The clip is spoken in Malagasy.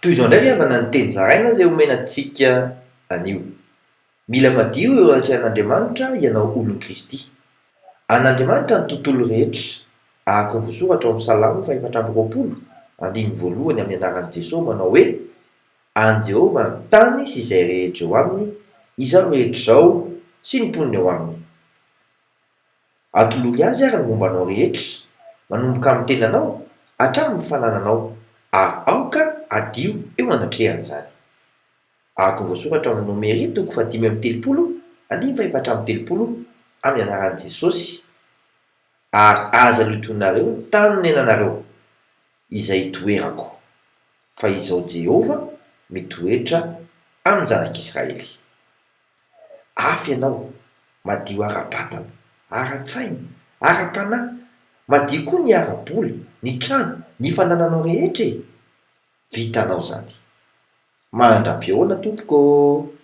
Toy izao indray ry havana ny teny zaraina izay omena antsika anio. Mila madio eo anatrehan'Andriamanitra ianao olon'i Kristy. An'Andriamanitra ny tontolo rehetra, araka ny voasoratra ao amin'ny Salamo fahefatra amby 20, andininy voalohany amin'ny anaran'i Jesoa manao hoe, An'i Jehovah ny tany sy izay rehetra eo aminy, izao rehetra izao sy ny mponina eo aminy. Atolory Azy ary ny momba anao rehetra, manomboka amin'ny tenanao hatramin'ny fanananao, ary aoka hadio eo anatrehany izany. Araka ny voasoratra ao amin'ny Nomery toko fahadimy amby 30 andininy fahefatra amby 30 amin'ny anaran'i Jesosy, Ary aza lotoinareo ny tany nonenanareo, izay itoerako, fa Izaho Jehovah mitoetra amin'ny zanak'Israely. Hafa ianao, madio ara-batana, ara-tsaina, ara-panahy, madio koa ny ara-bola, ny trano, ny fanananao rehetra e! Vitanao izany. Mandra-pihaona tompoko ô!